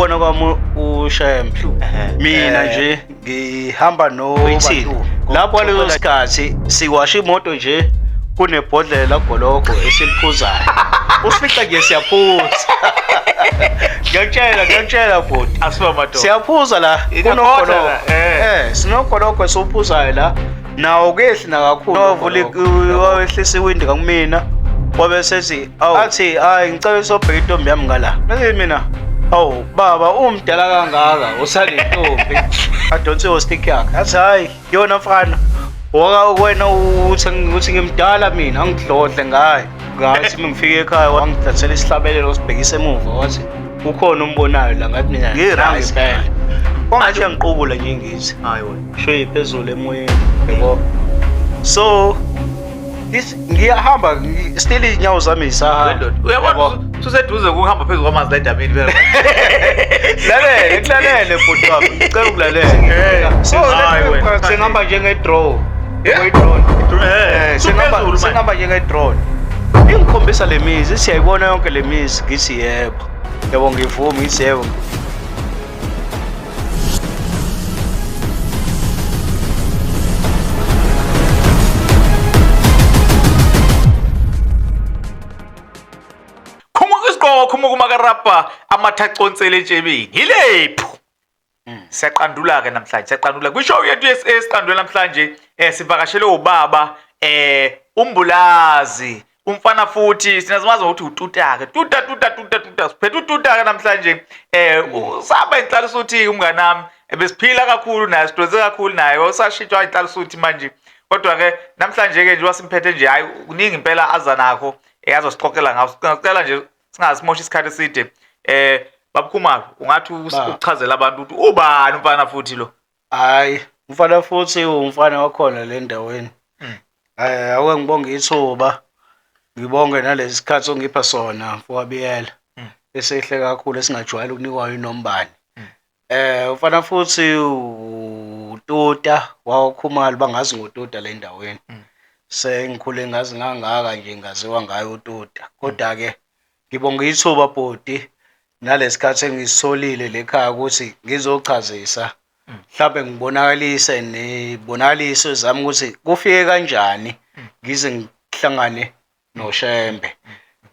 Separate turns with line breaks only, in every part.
Ukubona kwami uShembe, mina nje ngihamba noBantu. Lapho ngaleso sikhathi siwasha imoto nje, kunebhodlela lagologo esiliphuzayo. Usifica nje siyaphuza. Ngiyakutshela, ngiyakutshela bhuti.
Asiba madoda.
Siyaphuza la, kunogologo. Sinogologo esiwuphuzayo la. Nawo kehli nakakhulu. Wavula wehlisa iwindi kakumina. Wabe sethi, awu, athi, hayi ngicela usobheka intombi yami ngala. Bese mina, awu baba umdala kangaka usanentombi. Adonse i-stick yakhe. Athi hayi, yona mfana. Waka wena uthi ngimdala mina angidlodle ngayo. Ngathi mengifika ekhaya wangithathela isihlabelelo sibhekise emuva wathi ukhona umbonayo la, ngathi mina
Ngi-right
ngempela. Kwangathi uyangiqubula nje ngithi.
Hayi wena.
Shwe phezulu emoyeni, yabo. So this ngiyahamba still inyawo zami zisahamba.
Uyabona ususeduze ukuhamba phezulu kwamanzi la edamini phela.
Lalele, kulalele bhuti wami. Ngicela ukulalela. So
Hayi wena.
sengihamba njenge-drone. Yebo, drone.
Sengihamba
sengihamba njenge-drone. Ingikhombisa le mizi, siyayibona yonke le mizi, ngithi yebo. Yebo ngivuma, ngithi yebo.
Khumuka isigqoko, khumuka umakarabha, amatha aconsele etshebeni. Yilephu. Siyaqandula ke namhlanje, siyaqandula. Kwishow yethu esiqandule namhlanje, sivakashele ubaba uMbulazi, umfana futhi sinazimazi ngokuthi uTuta ke. Tuta tuta tuta tuta. Siphethe uTuta ke namhlanje. Usaba inhlalisuthi umngane wami. Besiphila kakhulu naye, sidonse kakhulu naye. Usashintshwa inhlalisuthi manje. Kodwa ke namhlanje ke nje wasimphethe nje, hayi kuningi impela aza nakho azosixoxela ngawo. Sicela nje singasimoshi isikhathi eside. Babukhumalo, ungathi uchazela abantu ukuthi ubani umfana futhi lo?
Hayi, umfana futhi umfana wakhona le ndaweni. Ake ngibonge ithuba, ngibonge nalesi sikhathi ongipha sona mfowabiyela. Esihle kakhulu esingajwayele ukunikwa inombani. Umfana futhi uTuta waKhumalo, bangazi ngoTuta le ndaweni. Sengikhule ngazi ngangaka nje ngaziwa ngayo uTuta. Kodwa ke ngibonga ithuba bhuti nalesikhathi engisitholile lekhaya ukuthi ngizochazisa, mhlawumbe ngibonakalise nebonakaliso zami ukuthi kufike kanjani ngize ngihlangane noShembe.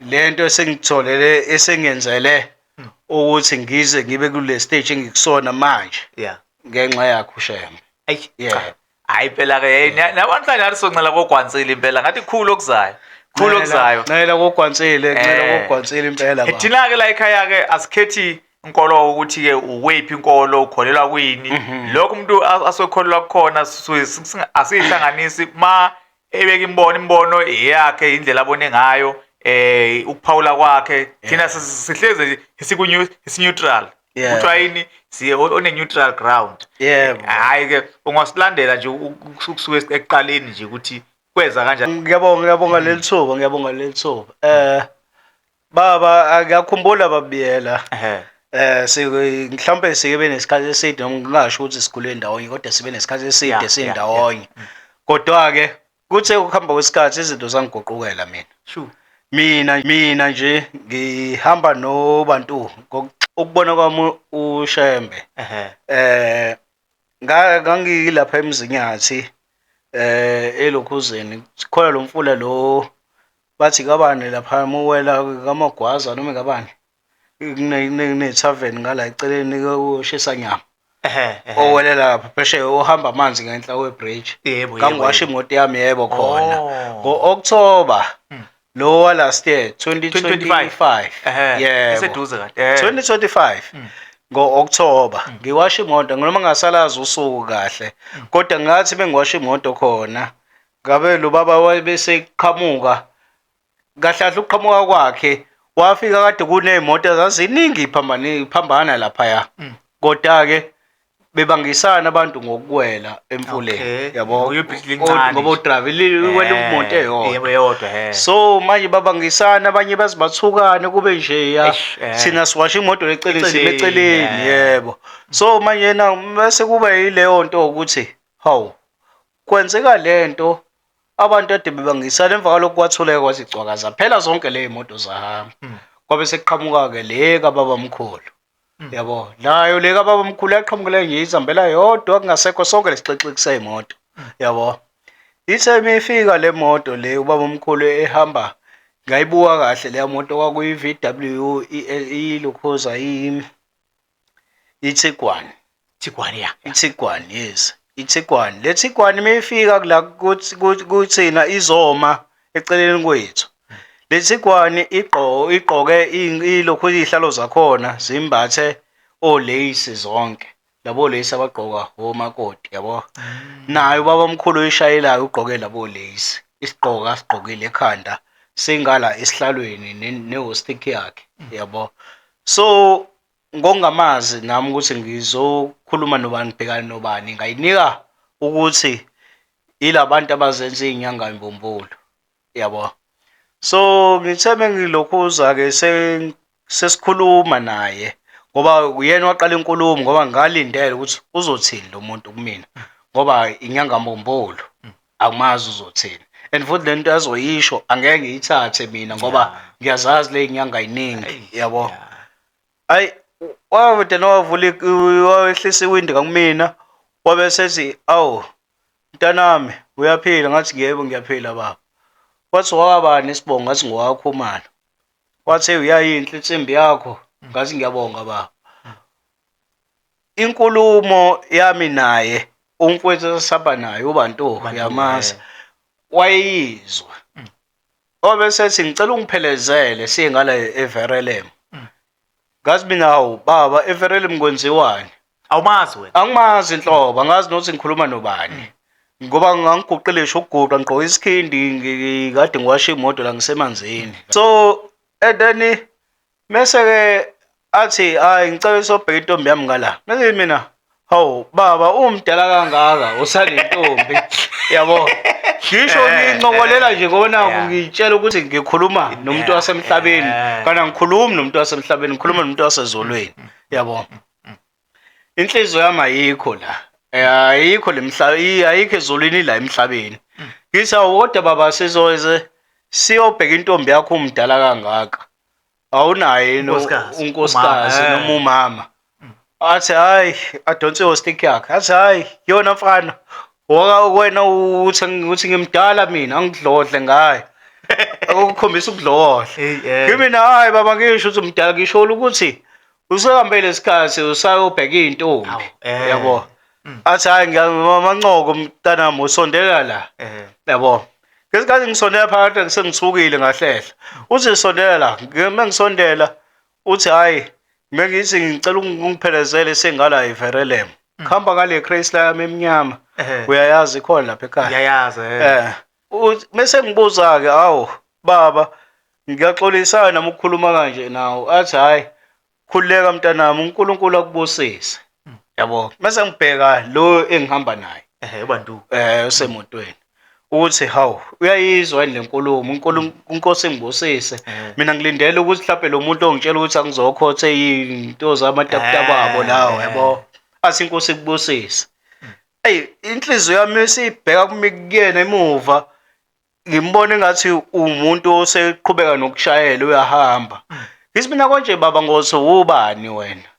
Lento esengitholele esengenzele ukuthi ngize ngibe kule stage engikusona manje ngenxa yakhe uShembe.
Ayi cha. Hayi phela ke namhlanje ngathi soncela kogwansile impela, ngathi khulu okuzayo. Khulu okuzayo.
Ncela kogwansile, ncela kogwansile impela baba.
Thina ke la ekhaya ke asikhethi inkolo ukuthi ke uwephi inkolo, ukholelwa kwini. Lokho umuntu asokholelwa kukhona asihlanganisi ma ebeka imbono, imbono eyakhe, indlela abone ngayo, ukuphawula kwakhe. Thina sihlezi siku neutral. Kuthiwa yini, siye on a neutral ground. Hayi ke ungasilandela nje ukusuka ekuqaleni nje ukuthi kweza kanjani.
Ngiyabonga, ngiyabonga leli thuba, ngiyabonga leli thuba. Baba ngiyakhumbula babiyela. Mhlawumbe sike benesikhathi eside, noma ngingasho ukuthi sikhule ndawonye, kodwa sibe nesikhathi eside sindawonye. Kodwa ke kuthe ukuhamba kwesikhathi izinto zangiguqukela mina. Mina nje ngihamba noBantu ukubona kwami uShembe. Ngangilapha eMzinyathi elokhuzeni, khona lo mfula lo bathi kabani lapha muwela kaMagwaza noma kabani, kune-tavern ngala eceleni koshisa nyama. Owelela lapha phesheya ohamba amanzi ngenhla kwe-bridge. Ngangiwasha imoto yami yebo khona. Ngo-October lo wa last year 2025. Yebo.
Iseduze kade.
2025 ngo-October ngiwasha imoto, noma ngasalazi usuku kahle, kodwa ngathi bengiwasha imoto khona ngabe lo baba wayebeseqhamuka kahle kahle. Ukuqhamuka kwakhe wafika kade kuney'moto zaziningi phambana laphaya, kodwa-ke bebangisana abantu ngokuwela emfuleni, yabo,
Ngoba ibridge lincane
ngoba
nje.
udrayive liwela imoto eyodwa.
Yebo, eyodwa.
So manje babangisana, abanye baze bathukane kube nje ya.
Eish.
Thina siwasha imoto eceleni, sime
Eceleni,
eceleni, yebo. So manje na bese kuba yileyo nto ukuthi hawu, kwenzeka lento, abantu ade bebangisana. Emva kwalokho kwathuleka kwathi cwakaza phela zonke le moto zahamba. Kwabe sekuqhamuka-ke le kababa mkhulu. Yabo, nayo le kababa omkhulu yaqhamukela nje izihambela yodwa kungasekho sonke lesixexeki seyimoto. Yabo. Ithe mifika le moto le ubaba omkhulu ehamba ngayibuka kahle leya moto kwakuyi-VW ilokhuza iTiguan.
Tiguan ya.
iTiguan, yes. iTiguan. Le Tiguan meyifika kula kuthina izoma eceleni kwethu. Le Tiguan igqoke ilokhu izihlalo zakhona zimbathe olace zonke. Labo lace abagqoka omakoti yabo. Naye ubaba omkhulu oyishayelayo ugqoke labo lace. Isigqoko asigqokile ekhanda singala esihlalweni ne-stick yakhe yabo. So ngokungamazi nami ukuthi ngizokhuluma nobani ngibhekane nobani ngayinika ukuthi ilabantu abazenza izinyanga imbumbulu yabo. So ngithe mengilokhuza ke sesikhuluma naye ngoba uyena waqala inkulumo ngoba ngalindele ukuthi uzothini lo muntu kumina ngoba inyanga mbumbulu akumazi uzothini and futhi lento azoyisho angeke ngiyithathe mina ngoba ngiyazazi le inyanga iningi yabo. Ayi wavele wavula wehlisa iwindi ngakumina wabe sethi awu mntanami uyaphila, ngathi yebo ngiyaphila baba. Wathi wakabani isibongo, ngathi ngowakhumalo. Wathi uyayinhle insimbi yakho, ngathi ngiyabonga baba. Inkulumo yami naye umfowethu esihamba naye uBantu uyamazi wayeyizwa. Wabe sethi ngicela ungiphelezele siye ngala eVerelem. Ngathi mina hawu baba eVerelem kwenziwani?
Awumazi wena?
Angimazi inhlobo, angazi nokuthi ngikhuluma nobani. Ngoba ngangiguqile ngisho ukuguqa ngigqoke isikhindi kade ngiwasha imoto la ngisemanzini. So and then mese ke athi hayi ngicela sobheka intombi yami ngala. Mase mina hawu baba umdala kangaka usanentombi yabo. Ngisho ngincokolela nje ngoba naku ngitshela ukuthi ngikhuluma nomuntu wasemhlabeni kana ngikhulumi nomuntu wasemhlabeni ngikhuluma nomuntu wasezulwini yabo. Inhliziyo yami ayikho la. Ayikho lemhlaba ayikho ezulwini la emhlabeni. Ngithi awu kodwa baba sizoze siyobheka intombi yakho umdala kangaka. Awunaye unkosikazi noma umama. Athi hayi adonse istick yakhe. Athi hayi yona mfana waka wena uthi ngimdala mina angidlodle ngaye. Ukukhombisa ukudlodla. Kimi hayi baba ngisho ukuthi umdala ngisho ukuthi usehambele isikhathi usayobheka intombi yabo. Athi hayi ngiyamancoko mntanami usondela la yabo. Ngesikhathi ngisondela phakathi sengithukile ngahlehla. Uthi sondela la, mengisondela uthi hayi mengithi ngicela ungiphelezele sengala eVerelem. Khamba ngale Chrysler yami emnyama. Uyayazi khona lapha ekhaya.
Ngiyayazi.
Mase ngibuza ke awu baba ngiyaxolisa nami ukukhuluma kanje nawo. Athi hayi khululeka mntanami uNkulunkulu akubusise. Yabo. Mase ngibheka lo engihamba naye.
uBantu.
Usemotweni. Uthi hawu uyayizwa le nkulumo inkosi ingibusise. Mina ngilindele ukuthi mhlawumbe lo muntu ongitshela ukuthi angizokhothe izinto zamataputapu abo lawo yabo. Athi inkosi ikubusise. Ey inhliziyo yami isibheka kuyena emuva ngimbona engathi umuntu oseqhubeka nokushayela uyahamba. Ngithi mina konje baba ngothi ubani wena?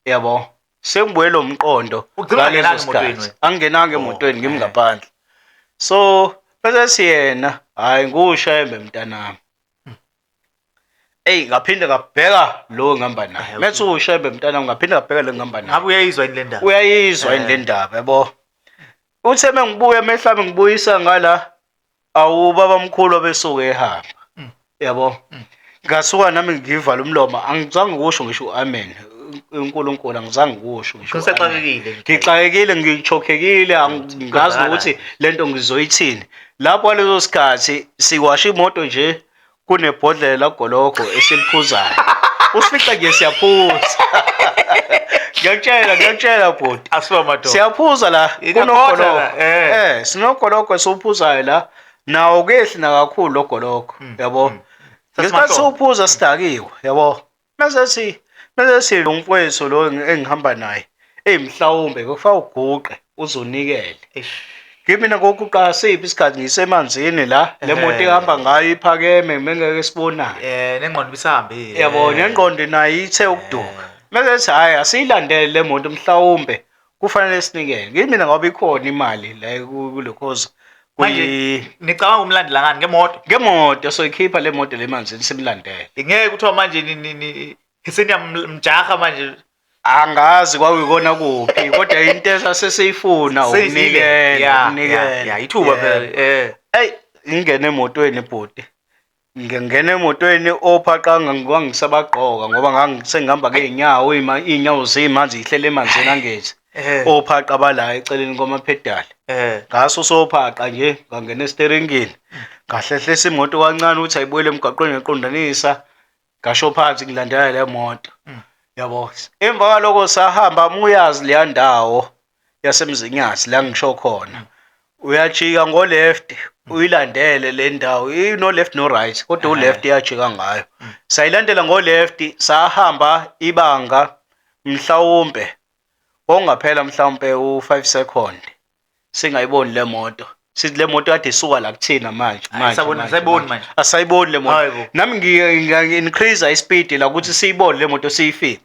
Yabo. Sengibuye lo mqondo
ngaleso sikhathi.
Angingenanga emotweni ngimngaphandle. So bese siyena hayi nguShembe mntanami. Ey ngaphinde ngabheka lo ngihamba naye. Methi uShembe mntanami ngaphinde ngabheka lo ngihamba naye.
Ngabe uyayizwa yini le ndaba?
Uyayizwa yini le ndaba yabo. Uthe mengibuya mehlami ngibuyisa ngala awu baba mkhulu obesuke ehamba. Yabo. Ngasuka nami ngivala umlomo angizange ukusho ngisho amen. uNkulunkulu angizange ukusho ngisho.
Ngisexakekile.
Ngixakekile ngichokhekile angazi ukuthi lento ngizoyithini. Lapho leso sikhathi siwasha imoto nje kunebhodlela gologo esiliphuzayo. Usifica nje siyaphuza. Ngiyakutshela bhuti.
Asiwa madoda.
Siyaphuza la kunogologo. Sinogologo esiwuphuzayo la. Nawo kehli nakakhulu lo gologo yabo. Ngesikhathi siwuphuza sidakiwe yabo. Mase sithi umfowethu lo engihamba naye mhlawumbe kufa uguqe uzonikele. Kimi ngokuqala siphi isikhathi ngisemanzini la le moto ihamba ngayo iphakeme mengeke sibonane.
Nengqondo isahambile.
Yabo nengqondo nayo ithe ukuduka. Mase sithi hhayi asiyilandele le moto mhlawumbe kufanele sinikele. Kimi mina ngoba ikhona imali la kule cause
Manje nicabanga umlandela ngani ngemoto?
Ngemoto soyikhipha le moto le manzini simlandele.
Ngeke kuthiwa manje seniyamjaha manje.
Angazi kwakuyikona kuphi kodwa into esasesiyifuna
Seyifile.
ukunikela
Ya,
ukunikela.
ithuba phela eh.
Eyi ngingene emotweni bhuti. Ngingena emotweni ophaqa ngangisabagqoka ngoba ngangisengihamba ngey'nyawo iy'nyawo zimanzi zihlele emanzini angithi. Ophaqa bala eceleni kwamaphedali. Ngaso sophaqa nje ngangena esiteringini. Ngahlehlisa imoto kancane ukuthi ayibuyele emgaqweni ngiqondanisa. Ngasho phansi ngilandela le moto. Yabo. Emva kwaloko sahamba muyazi leya ndawo yaseMzinyathi la ngisho khona. Uyajika ngo left uyilandele le ndawo ino left no right kodwa u left iyajika ngayo. Sayilandela ngo left sahamba ibanga mhlawumbe ongaphela mhlawumbe u5 second singayiboni le moto. Sithi le moto kade isuka la kuthina manje manje.
Asayiboni manje.
Asayiboni le moto. Nami ngiya increase ispeed la ukuthi siyibone le moto siyifice.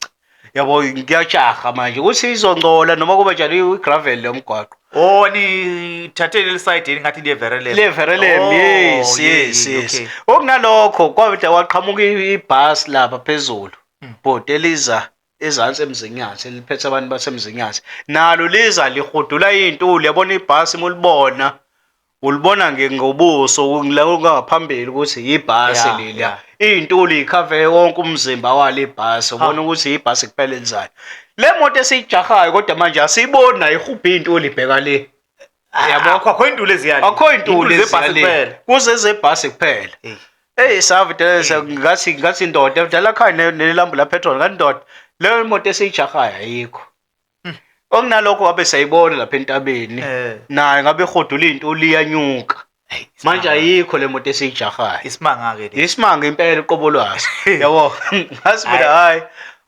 Yabo ngiyajaha manje ukuthi izongcola noma kuba njani i-gravel lomgwaqo.
Oh nithathe leli side ngathi liye Verelem.
Le Verelem yes yes yes. Okunalokho kwavele waqhamuka ibhasi lapha phezulu. Bhodi eliza ezansi eMzinyathi eliphethe abantu baseMzinyathi. Nalo liza lihudula iy'ntuli yabona ibhasi mulibona ulibona ngobuso la ngaphambili ukuthi ibhasi leliya. Iy'ntuli yikhave wonke umzimba walo ibhasi ubona ukuthi ibhasi kuphela elizayo. Le moto esiyijahayo kodwa manje asiyiboni nayo ihubha iy'ntuli ibheka le.
Yabo akho intuli eziyale.
Akho intuli
zebhasi kuphela.
Kuze zebhasi kuphela. Hey savide ngathi indoda dala khaya nelambu la petrol ngathi ndoda leyo moto esiyijahayo ayikho. Okunalokho wabe sayibona lapha entabeni. Naye ngabe ihodula intuli iyanyuka. Manje ayikho le moto esiyijahayo.
Isimanga ke
le. Isimanga impela uqobo lwaso. Yabo ngathi mina hayi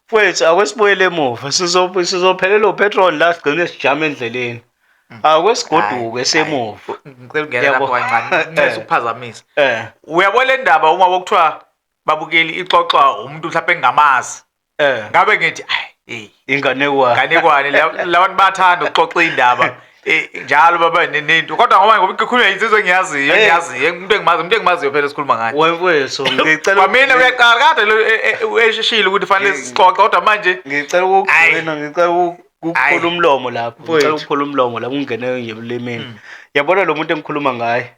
mfowethu akwesibuyele emuva sizophelela upetrol la sigcine sijama endleleni. Akwesigoduke semuva.
Ngicela ukungena lapho kancane ngicela ukuphazamisa. Uyabona le ndaba uma bokuthiwa babukeli ixoxwa umuntu mhlawumbe engamazi. Ngabe ngithi hey
inganekwane.
Inganekwane labantu bayathanda ukuxoxa indaba. Njalo baba nento kodwa ngoba ikhulunywa insizwa engiyaziyo engiyaziyo umuntu engimaziyo umuntu engimaziyo phela esikhuluma ngaye.
Wemfowethu ngicela
kwamina uyaqala kade eshishile ukuthi fanele sixoxe kodwa manje
ngicela ukugcina ngicela ukuphula umlomo lapho ngicela ukuphula umlomo lapho ungene nje ebulimini. Yabona lo muntu engikhuluma ngaye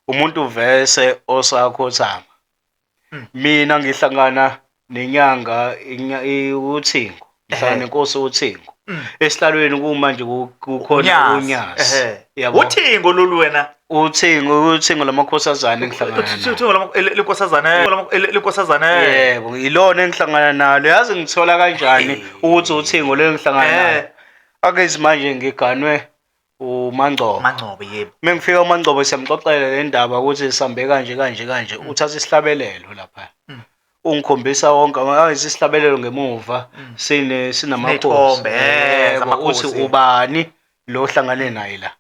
umuntu vese osakhothama. Mina ngihlangana nenyanga uThingo ngihlangana nenkosi uThingo esihlalweni kumanje kukhona uNyazi.
Yabo uThingo lolu wena
uThingo lamakhosazane engihlangana nalo.
Uthingo lenkosazane lenkosazane.
Yebo ilona engihlangana nalo. Yazi ngithola kanjani ukuthi uThingo lo engihlangana nalo. Ake manje ngiganwe uMangcobo.
Mangcobo yebo.
Mengifika uMangcobo siyamxoxela le ndaba ukuthi sihambe kanje kanje kanje uthatha isihlabelelo lapha. Ungikhombisa wonke isihlabelelo ngemuva sine sinamakhosi. Uthi ubani lo ohlangane naye la.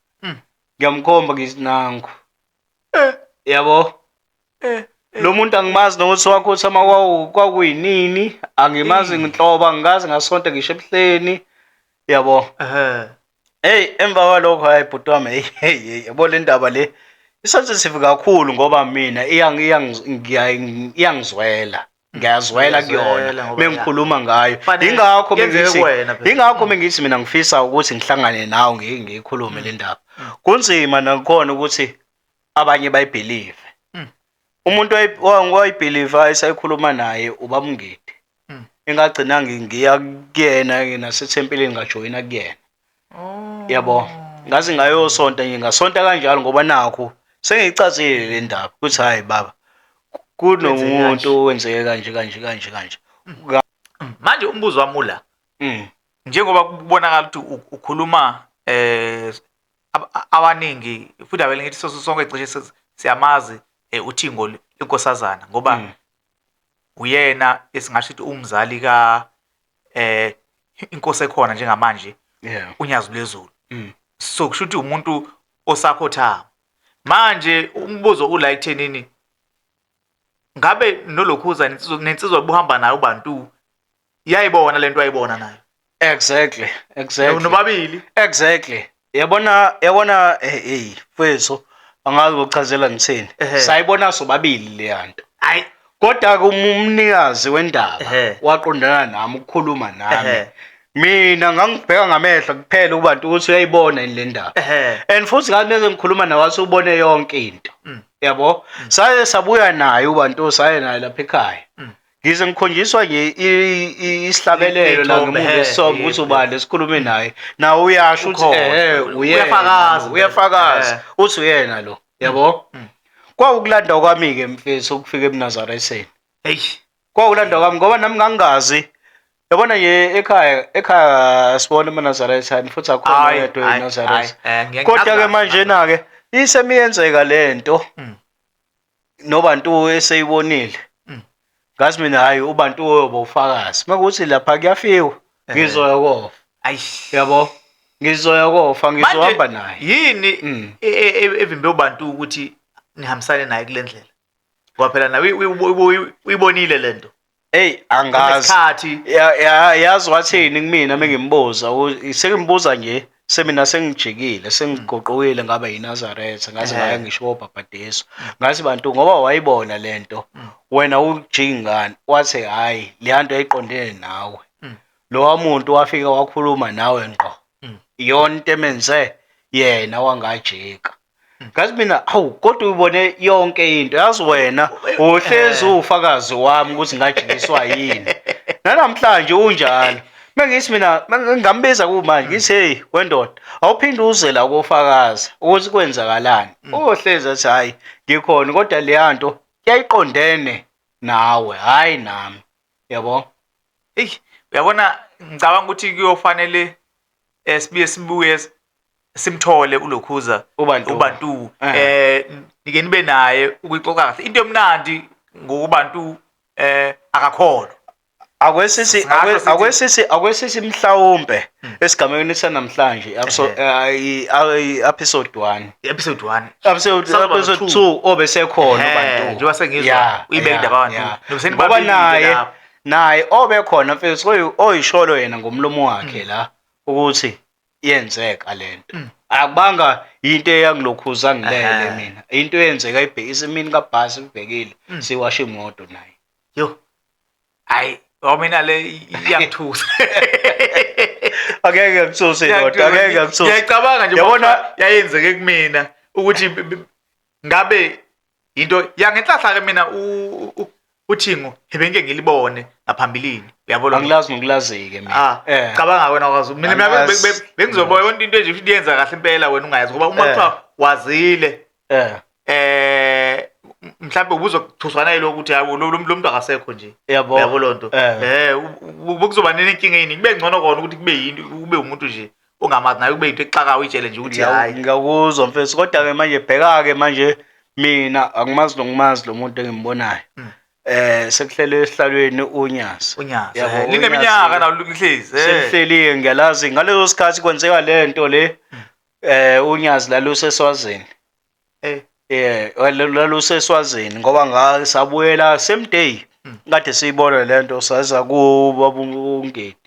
Ngiyamkhomba ngisinangu. Yabo. Lo muntu angimazi nokuthi wakhothama kwakuyinini, angimazi nginhlobo, angikaze ngasonta ngisho ebuhleni. Yabo. Hey emva kwalokho hayi bhuti wami hey yabo le ndaba le isensitive kakhulu ngoba mina iyangizwela. Ngiyazwela kuyona mengikhuluma ngayo. Ingakho mengithi mina ngifisa ukuthi ngihlangane nawe ngiyikhulume le ndaba. Kunzima nakhona ukuthi abanye bayibelieve. Umuntu wayibelieve esayikhuluma naye ubabungidi. Engagcina ngiya kuyena nasethempelini ngajoyina kuyena. Yabo ngaze ngayosonta nje ngasonta kanjalo ngoba nakho sengiyicacile le ndaba ukuthi hayi baba kunomuntu owenzeke kanje kanje kanje kanje.
Manje umbuzo wami ula. Njengoba kubonakala ukuthi ukhuluma abaningi futhi avele ngithi sonke cishe siyamazi uThingo lenkosazana ngoba uyena esingasho ukuthi umzali ka inkosi ekhona njengamanje uNyazi lwezulu. So kusho ukuthi umuntu osakhothama. Manje umbuzo ula ekuthenini ngabe nolokhuza nensizwa obuhamba nayo uBantu Iyayibona lento ayibona nayo.
Exactly, exactly.
Nobabili.
Exactly. Yabona, yabona, hey mfethu, angazi ukuchazela ngithini. Sayibona sobabili le nto.
Hayi.
Kodwa umnikazi wendaba waqondana nami ukukhuluma nami. Mina ngangibheka ngamehlo kuphela ubantu ukuthi uyayibona yini le ndaba. And futhi ngathi mase ngikhuluma nawe wathi ubone yonke into. Yabo? Saye sabuya naye ubantu, saye naye lapha ekhaya. Ngize ngikhonjiswa nje isihlabelelo la ngemuva esisonke ukuthi ubani esikhulume naye. Nawe uyasho ukuthi uyena. Uyafakaza. Uthi uyena lo. Yabo? Kwakukulanda kwami-ke mfethu ukufika ebuNazaretheni.
Hey.
Kwakulanda kwami ngoba nami ngangingazi. Yabona nje ekhaya sibona amaNazarethani futhi akho oyedwa eNazaretha. Kodwa-ke manje na-ke isemiyenzeka lento nobantu eseyibonile. Ngazi mina hayi ubantu uyoba ufakazi. Makuthi lapha kuyafiwa ngizoya kofa. Yabo? Ngizoya kofa, ngizohamba naye.
Yini evimbe ubantu ukuthi nihambisane naye kule ndlela? Ngoba phela nawe uyibonile lento.
Hey, angazi. Yazi wathini kumina mengimbuza, sengimbuza nje semina sengijikile, sengiguqukile ngaba yiNazaretha, ngaze ngaya ngisho kobhabhadiso. Ngathi bantu ngoba wayibona lento, wena ujiki ngani? Wathi hayi, le nto ayiqondene nawe. Lowa muntu wafika wakhuluma nawe ngqo. Iyona into emenze yena wangajika. Ngathi mina hawu kodwa uyibone yonke into, yazi wena uhlezi ufakazi wami ukuthi ngajikiswa yini. Nanamhlanje unjalo. Mengithi mina ngambiza kumanje ngithi hey wendoda awuphinde uze la kofakaza ukuthi kwenzakalani. Uhlezi athi hayi ngikhona kodwa le nto yayiqondene nawe hayi nami. Yabo?
Hey, uyabona ngicabanga ukuthi kuyofanele sibuye sibuye simthole ulokhuza ubantu nike nibe naye ukuyixoxa kahle into emnandi ngokubantu akakholwa.
Akwesisi mhlawumbe esigamekweni sanamhlanje episode 1
episode 1
episode 2 obesekhona ubantu
njengoba sengizwa uyibeka indaba abantu
ngoba naye naye obekhona mfethu oyisholo yena ngomlomo wakhe la ukuthi yenzeka lento. Akubanga into eyangilokhuza ngilele mina, into eyenzeka ibhekisa imini kabhasi ibhekile siwasha imoto naye.
Yo. Hayi, mina le iyangithusa.
Angeke ngikuthuse indoda, angeke ngikuthuse.
Ngiyacabanga nje
yabona
yayenzeke kumina ukuthi ngabe into yangenhlahla ke mina uthingo ebengeke ngilibone ngaphambilini. Uyabona?
Angilazi nokulazike mina.
Cabanga wena wazi. Mina bengizobona yonke into nje futhi yenza kahle impela wena ungayazi ngoba uma kuthiwa wazile mhlawumbe ubuzokuthuswa naye lokuthi hayi lo muntu akasekho nje.
Yabo
lonto. Bekuzoba nenkinga yini? Kube ngcono kona ukuthi kube yinto kube umuntu nje ongamazi naye kube into exakayo uyitshele nje ukuthi hayi.
Ngiyakuzwa mfethu kodwa ke manje bheka ke manje mina angimazi nokumazi lo muntu engimbonayo. Sekuhlele esihlalweni uNyazi.
uNyazi. Lineminyaka nawo lihlezi.
Selihleli ngiyalazi ngaleso sikhathi kwenzeka lento le uNyazi laluseswazini. Laluseswazini ngoba ngasabuyela same day. Kade siyibona lento saza kubaba uNgedi.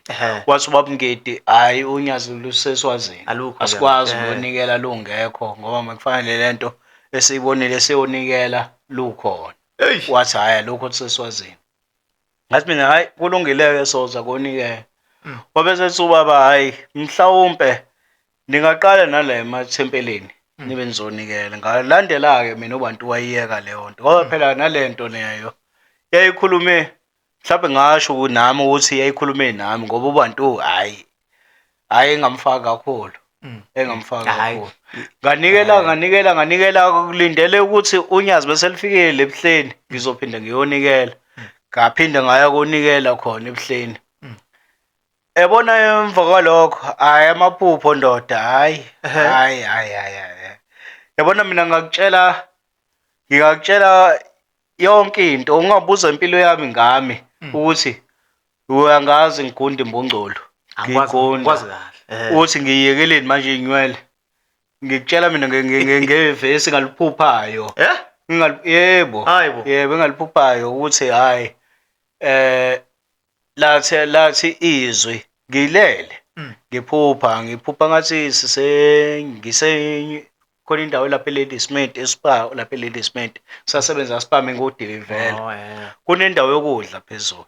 Wathi ubaba uNgedi hayi uNyazi luseswazini. Asikwazi ukunikela lungekho ngoba mekufanele lento esiyibonile siyonikela lukhona. Wathi hhayi lokho kuseswazini. Ngathi mina hhayi kulungile-ke soza konikela. Wabe sethi ubaba hhayi mhlawumpe ningaqala nala emathempelini nibe nizonikela. Ngalandela-ke mina ubantu wayiyeka leyo nto ngoba phela nale nto leyo yayikhulume mhlawumbe ngasho nami ukuthi yayikhulume nami ngoba ubantu hhayi hhayi engamfaki kakhulu. Engamfaki kakhulu. Nganikela kulindele ukuthi uNyazi bese lifikile ebuhleni ngizophinda ngiyonikela. Ngaphinde ngaya konikela khona ebuhleni. Ebona emva kwalokho hayi amaphupho ndoda hayi hayi hayi hayi. Yabona mina ngakutshela yonke into ungabuza impilo yami ngami ukuthi uyangazi ngigunda imbongcolo.
Ngikwazi kahle.
Uthi ngiyekeleni manje inywele. Ngikutshela mina ngevesi ngaliphuphayo. Yebo. Yebo ngaliphuphayo ukuthi hayi Lathi izwi ngilele ngiphupha ngathi ngise khona indawo lapha eLadysmith eSpar lapha eLadysmith sasebenza Spar mengodilivela. Kunendawo yokudla phezulu.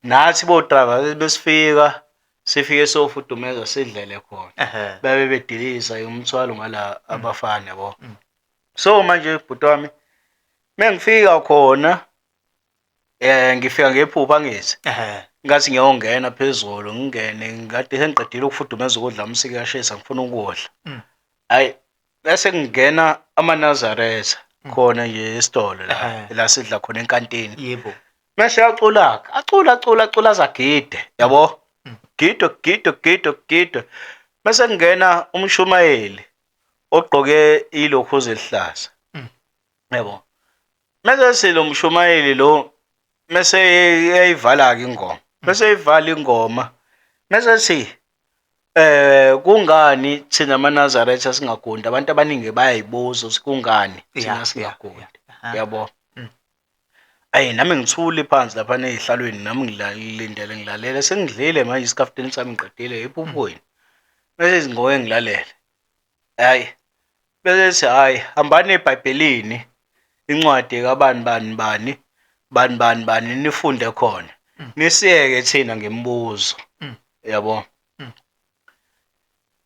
Nathi bo driver besifika sifike sofudumeza sidlele khona. Babe bediliza umthwalo ngala abafana yabo. So manje bhuti wami mengifika khona ngifika ngephupha ngithi ngathi ngiyongena phezulu ngingene ngikade sengiqedile ukufudumeza ukudla umsiki kuyashisa ngifuna ukudla. Hayi bese ngingena amaNazaretha khona nje esitolo la la sidla khona enkantini.
Yebo.
Mase acula acula acula acula azagide yabo. Gido gido gido gido. Bese kungena umshumayeli ogqoke ilokhuze elihlaza. Yabo. Mase silo mshumayeli lo mase eyivala ke ingoma. Bese eyivala ingoma. Mase si kungani thina amaNazaretha singagundi? Abantu abaningi bayayibuza ukuthi kungani thina singagundi. Yabo. Ayi nami ngithule phansi lapha nezihlalweni nami ngilindele ngilalele sengidlile manje isikhaftini sami ngiqedile ephuphweni. Bese ngoke ngilalele. Hayi bese hayi hambani eBhayibhelini incwadi kabani bani bani bani bani bani nifunde khona. Nisiyeke thina ngemibuzo. Yabo.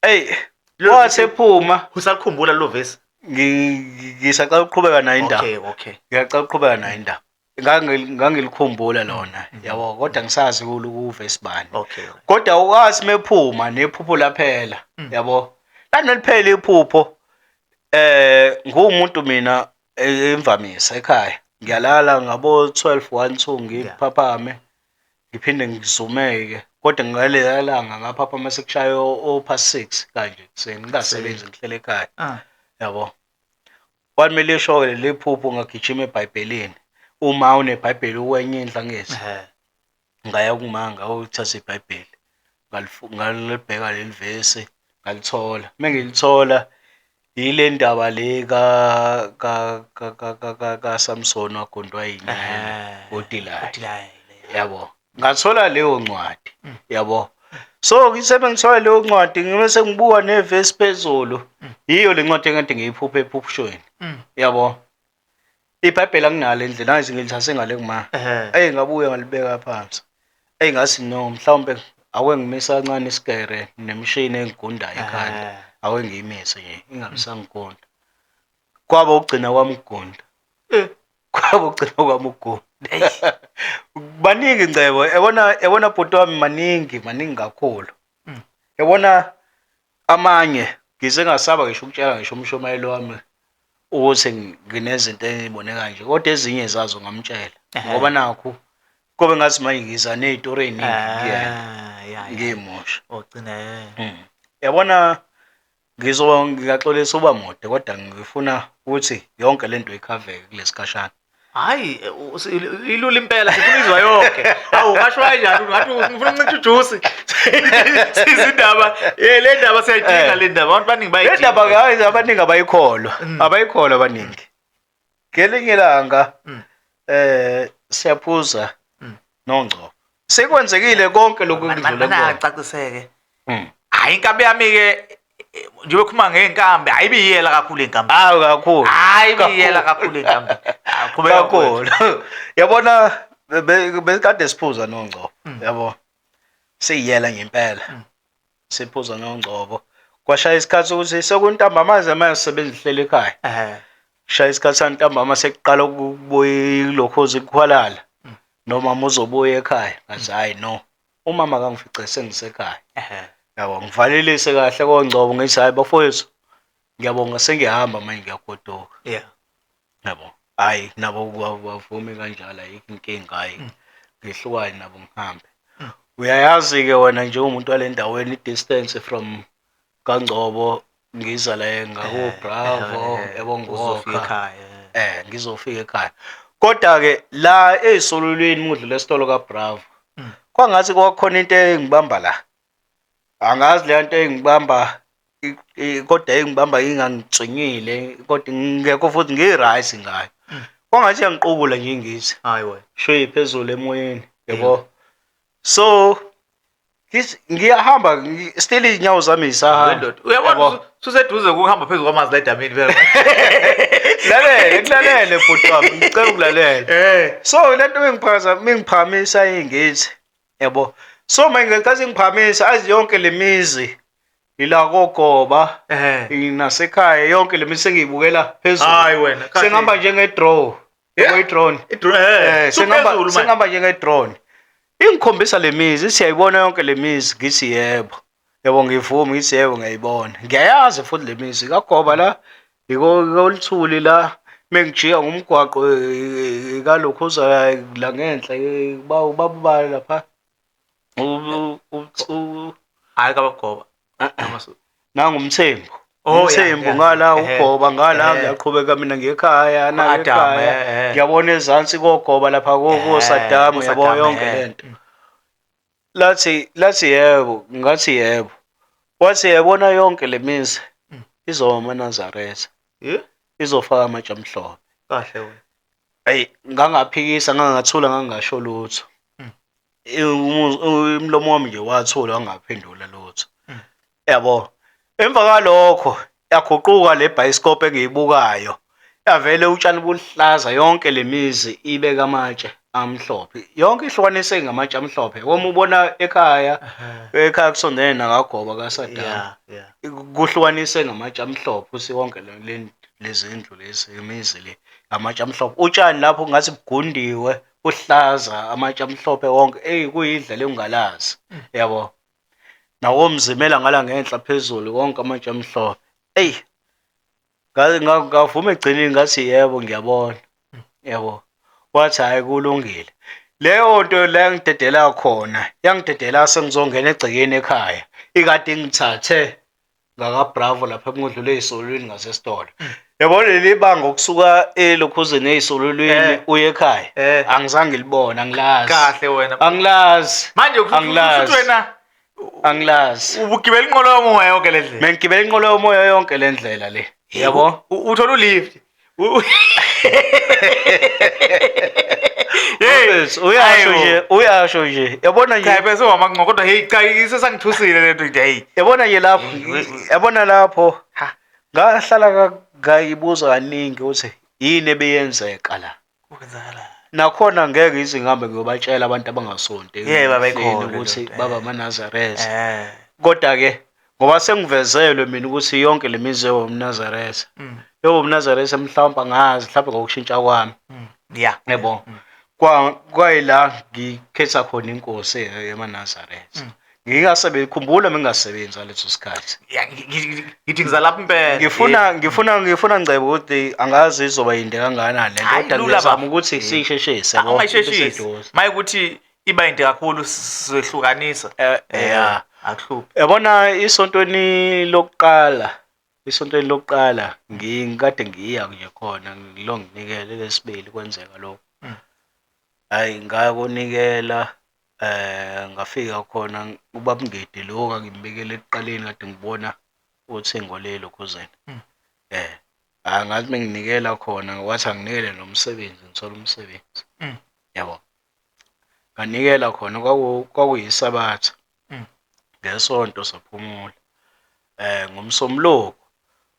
Ey wasephuma
usakhumbula lo verse?
Ngisacela ukuqhubeka nayo indaba.
Okay.
Ngiyacela ukuqhubeka nayo indaba. Ngangilikhumbula lona yabo kodwa ngisazi ukuverse bani.
Okay.
Kodwa ukwazi mephuma nephupho laphela yabo. Laneliphela iphupho ngumuntu mina emvamisa ekhaya. Ngiyalala ngabo 12 1 2 ngiphaphame ngiphinde ngizumeke kodwa ngalelanga ngaphaphama sekushaya o past 6 kanje kuseni ngingasebenzi ngihlele ekhaya. Yabo. Kwamele lisho leli phupho ngagijima eBhayibhelini. Uma uneBhayibheli ukwenye indlu angithi. Ngaya kuma ngayothatha iBhayibheli. Ngalibheka leli vesi ngalithola. Mengilithola yile ndaba le ka ka ka ka Samson wagundwa yinwele uDelilah. Yabo. Ngathola leyo ncwadi. Yabo. So ngisebe ngithola leyo ncwadi ngibe sengibuka nevesi phezulu. Yiyo le ncwadi engade ngiyiphupha ephuphshweni. Yabo. iBhayibheli anginalo endlini angithi ngilithathe ngale kuma. Ey ngabuya ngalibeka phansi. Ey ngathi no mhlawumbe ake ngimisa kancane isigere nemishini engigundayo ekhanda. Ake ngiyimise nje ingabe sangigunda. Kwaba ukugcina kwami ukugunda. Kwaba ukugcina kwami ukugunda. Baningi Ngcebo, yabona bhuti wami maningi kakhulu. Yabona amanye ngize ngasaba ngisho ukutshela ngisho umshumayeli wami ukuthi nginezinto engibone kanje kodwa ezinye zazo ngamtshela ngoba nakho kobe ngathi manje ngiza nezitori eziningi kuyena ngiyimosha.
Ogcina
Yabona ngiyaxolisa uba mude kodwa ngifuna ukuthi yonke lento ikhaveke kulesikhashana.
Hayi ilula impela sifuna izwa yonke. Awu ngasho kanjani ngathi ngifuna uncintsha ujuice. Sizindaba le ndaba siyayidinga le ndaba abantu baningi bayidinga.
Le ndaba hayi abaningi abayikholwa. Abayikholwa abaningi. Ngelinye ilanga siyaphuza noNgcobo. Sekwenzekile konke lokhu kudlule
kubona. Caciseke. Hayi inkabi yami ke nje bekhuluma ngenkambi ayibiyela kakhulu inkambi.
Hayi kakhulu.
Hayi biyela kakhulu inkambi.
Qhubeka kakhulu. Yabona bekade siphuza noNgcobo. Yabo. Siyiyela ngempela. Siphuza noNgcobo. Kwashaya isikhathi ukuthi sekuntambama manje sisebenza ihlele ekhaya. Shaya isikhathi santambama sekuqala ukubuya lokho zikukhwalala. Noma uzobuya ekhaya. Ngathi hayi no. Umama kangifice sengisekhaya. Yabo ngivalelise kahle koNgcobo ngithi hayi bafowethu ngiyabonga sengiyahamba manje ngiyagoduka.
Yeah.
Yabo. Hayi nabo bavumi kanjalo ayikho inkinga hayi. Ngihlukane nabo ngihambe. Uyayazi ke wena nje umuntu walendaweni i-distance from kaNgcobo ngiza la ngako Bravo yabo ngizofika ekhaya. Ngizofika ekhaya. Kodwa ke la ezisololweni mudlule esitolo kaBravo. Kwangathi kwakhona into engibamba la. Angazi le nto engibamba kodwa engibamba ingangitswinyile kodwa ngekho futhi ngirice ngayo. Kwangathi yangiqubula nje ngithi.
Hayi wena.
Shoyi phezulu emoyeni yabo. So ngiyahamba, still iy'nyawo zami zisahamba.
Uyabona suseduze ukuhamba phezu kwamanzi la edamini phela.
Lalele, kulalele bhuti wami, ngicela ukulalela. So lento mengiphakamisa ingithi, yabo. So manje ngenkathi ngiphakamisa azi yonke lemizi ila kogoba nasekhaya yonke lemizi sengiyibukela phezulu.
Hayi wena.
Sengihamba njenge drone. Yabo i-drone.
I-drone.
Sengihamba njenge drone. Ingikhombisa lemizi, siyayibona yonke lemizi, ngithi yebo. Yebo ngivuma ngithi yebo ngiyayibona. Ngiyayazi futhi lemizi kaGoba la, iko Luthuli la, mengijika ngumgwaqo kalokhuza la ngenhla babala lapha.
Hayi kaBagoba.
Nangumthembu. Umthembu ngala uGoba ngala ngiyaqhubeka mina ngekhaya nakekhaya. Ngiyabona ezansi koGoba lapha koSaddam yabo yonke lento. Lathi yebo, ngathi yebo. Wathi yabona yonke lemizi izoba amaNazaretha. Izofaka amatshe amhlophe.
Kahle wena.
Ayi ngangaphikisa ngangathula ngangasho lutho. Umlomo wami nje wathula wangaphendula lutho. Yabo. Emva kwalokho yaguquka le bioscope engiyibukayo. Yavele utshani buluhlaza yonke lemizi ibeka amatshe amhlophe. Yonke ihlukanise ngamatshe amhlophe. Uma ubona ekhaya, ekhaya kusondene nakaGoba kaSaddam. Kuhlukanise ngamatshe amhlophe usi wonke lezindlu lezi imizi le amatshe amhlophe. Utshani lapho ngathi bugundiwe uhlaza amatshe amhlophe wonke. Ey kuyindlela engingalazi. Yabo. Nawo mzimela ngala ngenhla phezulu wonke amatshe amhlophe. Ey ngavuma egcineni ngathi yebo ngiyabona. Yabo. Wathi hayi kulungile. Leyo nto la ngidedela khona, yangidedela sengizongena egcekeni ekhaya. Ikade ngithathe ngaka Bravo lapha engidlule ezisolweni ngasesitolo. Yabo leli banga ukusuka elokhuzeni ezisolweni uye ekhaya. Angizange ngilibone, angilazi.
Kahle wena.
Angilazi.
Manje futhi wena
angilazi.
Ubugibela inqolo yomoya yonke le ndlela.
Mengigibela inqolo yomoya yonke le ndlela le. Yabo?
Uthola ulift.
Hey, uyasho nje, uyasho nje. Yabona nje.
Cha bese wamanqo kodwa hey cha isesangithusile lento nje hey.
Yabona nje lapho, yabona lapho. Ngahlala ngayibuza kaningi ukuthi yini ebeyenzeka la.
Kwenzakala.
Nakhona ngeke ize ngihambe ngiyobatshela abantu abangasonti.
Yebo abayikhona
ukuthi baba amaNazaretha. Kodwa ke ngoba sengivezelwe mina ukuthi yonke lemizi yobuNazaretha. YobuNazaretha mhlawumbe angazi mhlawumbe ngokushintsha kwami.
Yeah.
Yebo. Kwayila ngikhetha khona inkosi yamaNazaretha. Ngingasebenzi, khumbula mengingasebenzi ngaleso sikhathi.
Ngithi ngizalapha impela.
Ngifuna ngicebe ukuthi angazi izoba yinde kangakanani lento kodwa ngiyazama ukuthi siyisheshise.
Ungayisheshisi. Maye ukuthi iba yinde kakhulu sihlukanisa.
Yeah.
Akuhluphi.
Yabona isontweni lokuqala ngikade ngiya nje khona ngilonginikele lesibili kwenzeka lokho. Hayi ngakunikela ngafika khona ubaba Ngidi lo ngangimbikele ekuqaleni kade ngibona uthengo lelo khuzeni. Ngathi menginikela khona wathi anginikele nomsebenzi ngithola umsebenzi. Yabo. Nganikela khona kwakuyisabatha. Ngesonto saphumula. Ngomsombuluko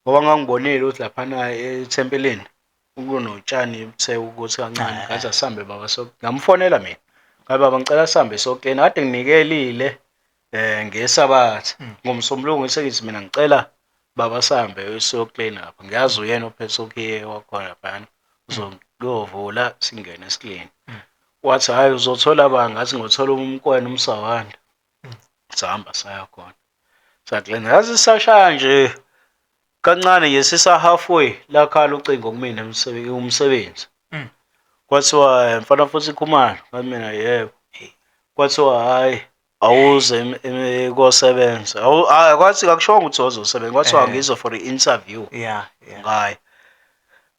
ngoba ngangibonile ukuthi laphana ethempelini kunotshani buthe ukuthi kancane ngathi asihambe baba so ngamfonela mina. Ngabe baba ngicela sihambe soklina kade nginikelile ngesabatha. Ngomsombuluko ngisekithi mina ngicela baba sihambe siyoklina lapha. Ngiyazi uyena ophethe ukhiye wakhona laphana. Uzokuyovula singene siklina. Wathi hhayi uzothola ba ngathi ngothola umkwena umsawanda. Sahamba saya khona. Saklina yazi sashaya nje kancane nje sisa halfway lakhala ucingo kumina umsebenzi. Kwathiwa mfana futhi Khumalo, ngathi mina yebo. Kwathiwa hhayi awuze kosebenza. Kwathi akushongo ukuthi wazosebenza, kwathiwa ngizo for i-interview.
Yeah.
Ngayi.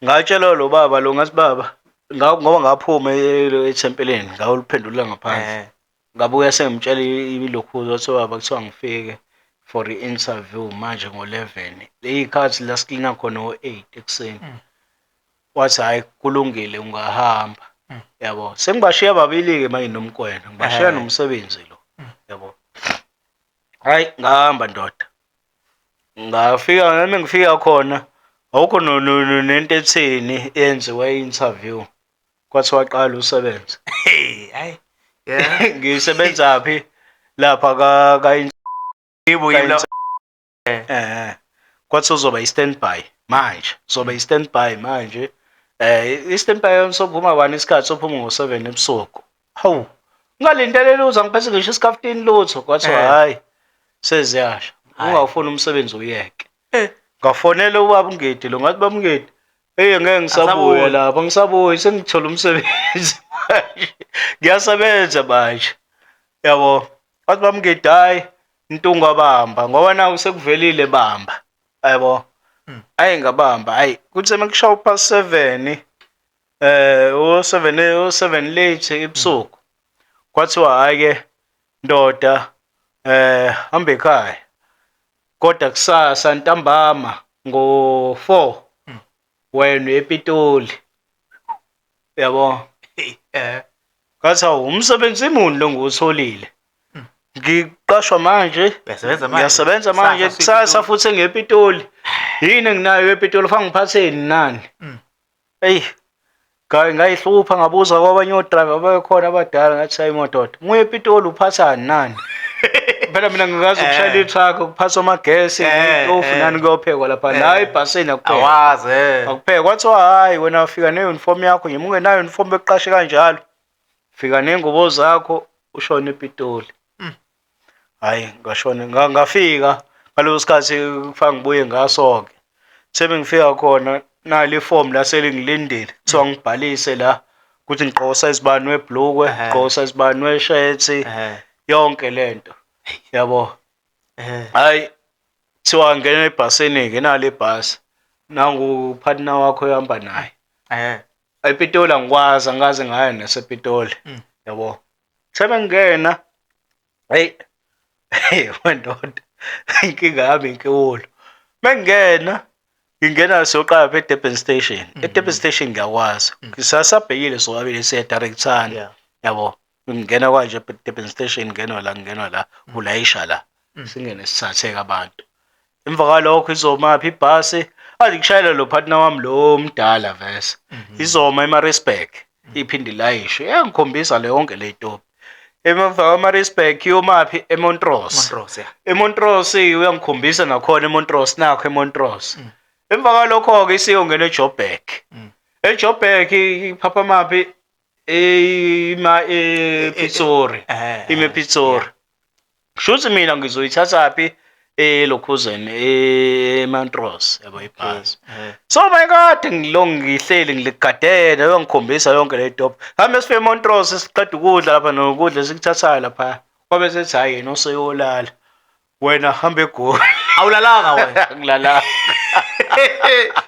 Ngatshelwa lo baba lo ngathi baba ngoba ngaphuma ethempelini ngawuliphendula ngaphandle. Ngabuya sengimtshela ilokhu wathi baba kuthiwa ngifike for i-interview manje ngo-11. Ley'khathi la siklina khona ngo-8 ekuseni. Wathi hhayi kulungile ungahamba. Yabo, sengibashiya babili-ke manje noMkwena, ngibashiya nomsebenzi lo. Yabo. Hhayi ngahamba ndoda. Ngafika nami ngifika khona awukho nento etheni eyenziwa i-interview. Kwathiwa qala usebenze.
Hey, hayi. Yeah.
Ngisebenzaphi lapha ka ka
Yebo yilo.
Eh. Kwathi uzoba i-standby manje. Uzoba i-standby manje. I-standby sophuma bani isikhathi sophuma ngo-7 ebusuku. Hawu. Ngalindele lutho angiphethe ngisho isikhaftini lutho. Kwathiwa hhayi seziyasha. Ungawufuni umsebenzi uyeke. Ngafonela ubaba uNgidi lo ngathi baba uNgidi hey ngeke ngisabuya lapha ngisabuya sengithola umsebenzi manje. Ngiyasebenza manje. Yabo. Wathi baba uNgidi hhayi Ntunga bamba ngoba naku sekuvelile bamba. Yabo. Ayi ngabamba ayi kuthe mekushaya past 7 o7 o7 late ebusuku. Kwathiwa hayi ke ndoda hamba ekhaya. Kodwa kusasa ntambama ngo4 wena ePitoli. Yabo. Ngathi awu umsebenzi muni lo ngiwutholile. Ngiqashwa manje.
Uyasebenza manje.
Ngiyasebenza manje kusasa futhi ngePitoli. Yini enginayo ePitoli fanele ngiphatheni nani? Eyi ngayihlupha ngabuza kwabanye odriver ababekhona abadala ngathi hayi madoda muye ePitoli uphathani nani? Phela mina ngikazi ukushayela i-truck ukuphatha amagesi itofu nani kuyophekwa lapha la ebhasini akuphekwa.
Awazi.
Akuphekwa kwathiwa hhayi wena ufika ne-uniform yakho nje ungenayo uniform bekuqashe kanjalo. Fika ney'ngubo zakho ushone ePitoli. Hhayi ngashona ngafika ngaleso sikhathi kufanele ngibuye ngaso-ke. Sebengifika khona nali ifomu la selingilindile kuthiwa ngibhalise la ukuthi ngigqoke usayizi bani webhlukwe, ngigqoke usayizi bani weshethi, yonke lento. Yabo. Hhayi kuthiwa ngena ebhasini-ke nali ibhasi. Nangu upartner wakho ohamba naye. EPitoli angikwazi angikaze ngaya nasePitoli. Yabo. Sebengena hey hey wendoda inkinga yami inkulu. Mengena ngingena siyoqala lapha eDurban Station. eDurban Station ngiyakwazi. Sasabhekile sobabili siya directana. Yabo. Ngingena kanje eDurban Station ngenwa la ngenwa la ulayisha la. Singene sithatheke abantu. Emva kwalokho izomaphi ibhasi athi kushayela lo partner wami lo omdala vese. Izoma eMaritzburg iphinde ilayishe. Iyangikhombisa le yonke le stop. Emva kwaMaritzburg iyomaphi eMontrose.
Montrose yeah.
eMontrose uyangikhombisa nakhona eMontrose nakho eMontrose. Emva kwalokho ke isiyongena eJoburg. eJoburg iphapha maphi ima ePitori. Ime ePitori. Shuthi mina ngizoyithatha phi elokhuzeni eMontrose yabo ibhasi. So my God ngilo ngihleli ngiligadele uyangikhombisa yonke le top. Hambe sifike eMontrose siqeda ukudla lapha nokudla esikuthathayo lapha. Kwabe sethi hayi yena useyolala. Wena hamba eGoli.
Awulalanga wena.
Ngilalanga.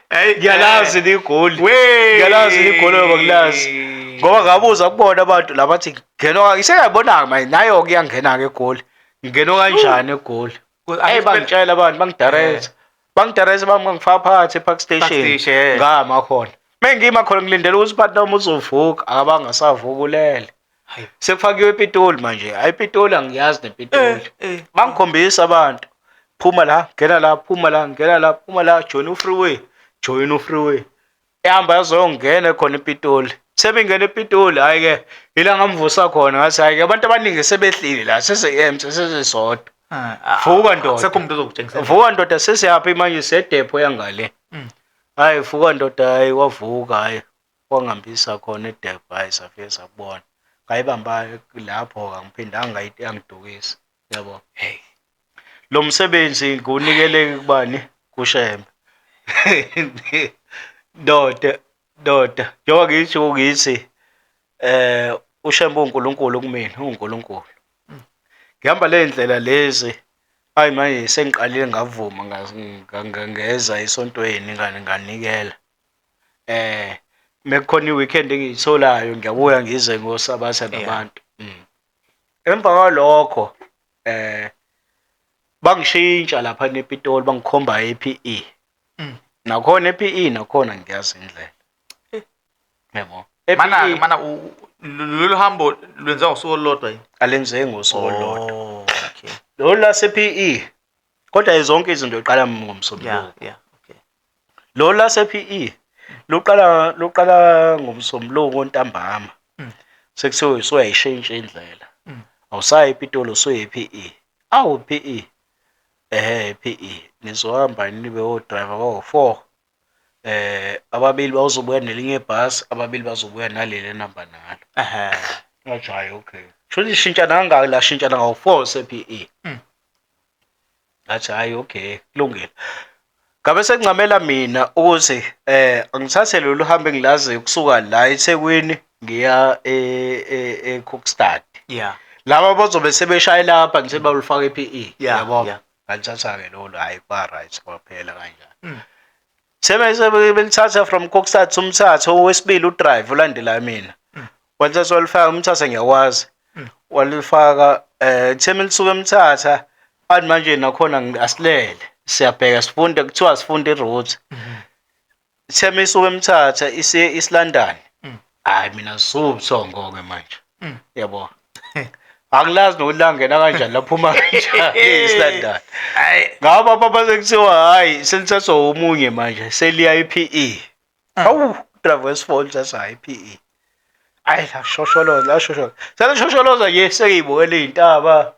Hey,
Ngiyalazi ligoli.
We.
Ngiyalazi ligoli ngoba ngilazi. Ngoba ngabuza kubona abantu labathi ngenwa iseyabona manje nayo ke iyangena ke eGoli. Ngenwa kanjani eGoli? Hey bangitshela abantu bangidirect. Bangidirect bangifaka phakathi ePark Station.
Station.
Ngama khona. Mengima khona ngilindele ukuthi partner wami uzovuka akabanga savuka ulele.
Hayi.
Sekufakiwe ePitoli manje. Hayi ePitoli angiyazi nePitoli. Bangikhombisa abantu. Phuma la, ngena la, phuma la, ngena la, phuma la, join u-freeway, join u-freeway. Ehamba yazongena khona ePitoli. Sebengena ePitoli hayi ke ila ngamvusa khona ngathi hayi ke abantu abaningi sebehlile la sese-empty sesesodwa. Vuka ndoda.
Sekho umuntu ozokutshengisa.
Vuka ndoda sesiyaphi manje sedepho yangale. Hayi vuka ndoda hayi wavuka hayi wangihambisa khona edepho hayi safike sakubona. Ngayibamba lapho angiphindanga yangidukisa yabo.
Hey.
Lo msebenzi ngiwunikele kubani kuShembe. Ndoda ndoda njengoba ngisho ngithi uShembe uNkulunkulu kumina uNkulunkulu. Ngihamba le ndlela lezi ayi manje sengiqalile ngavuma ngeza esontweni nganikela. Mekukhona i-weekend engiyitholayo ngiyabuya ngize ngosabatha nabantu. Emva kwalokho bangishintsha lapha nePitoli bangikhomba ePE. Nakhona ePE nakhona ngiyazi indlela. Yabo.
Mana
E-PE.
Mana lolu hambo lwenziwa ngosuku olulodwa yini?
Alenzeki ngosuku olulodwa.
Oh, okay.
Lolu lase-PE, kodwa zonke izinto iqala ngoMsombuluko.
Yeah, yeah, okay.
Lolu lase-PE luqala ngoMsombuluko ntambama. Sekuthiwa usuyayishintsha indlela. Awusayi ePitoli, usuya e-PE. Awu, PE. Ehhe, PE. Nizohamba nibe o-driver bawu-four. Ababili bazobuya nelinye ibhasi, ababili bazobuya naleli enihamba nalo. Ngathi hhayi, okay. Shuthi ishintshana kangaki la, shintshana ngawu-four se-PE. Ngathi hhayi, okay, kulungile. Ngabe sekuncamela mina ukuthi angithathe lolu hambo engilaziyo kusuka la eThekwini ngiya e-Kokstad. Laba bazobe sebeshayela lapha nje balufaka e-PE. Yabo. Ngalithatha-ke lolu, hhayi, kwa-right, kwaphela kanjalo. Sebe belithatha from Kokstad umthatha owesibili udrive ulandela mina. Walithatha walifaka umthatha, ngiyakwazi. Walifaka theme lisuka emthatha athi manje nakhona asilele siyabheka sifunde, kuthiwa sifunde i-route. Theme isuka emthatha isiye East London. Hayi, mina subuthongo-ke manje. Yabo. Angilazi nokuthi langena kanjani, laphuma kanjani e-East London.
Hayi.
Ngaba baba sekuthiwa hhayi, selithathwa omunye manje seliya e-PE. Hawu, driver wesi-four lithatha hhayi e-PE. Ayi, lashosholoza lashosholoza. Selishosholoza nje sengiyibukela iy'ntaba,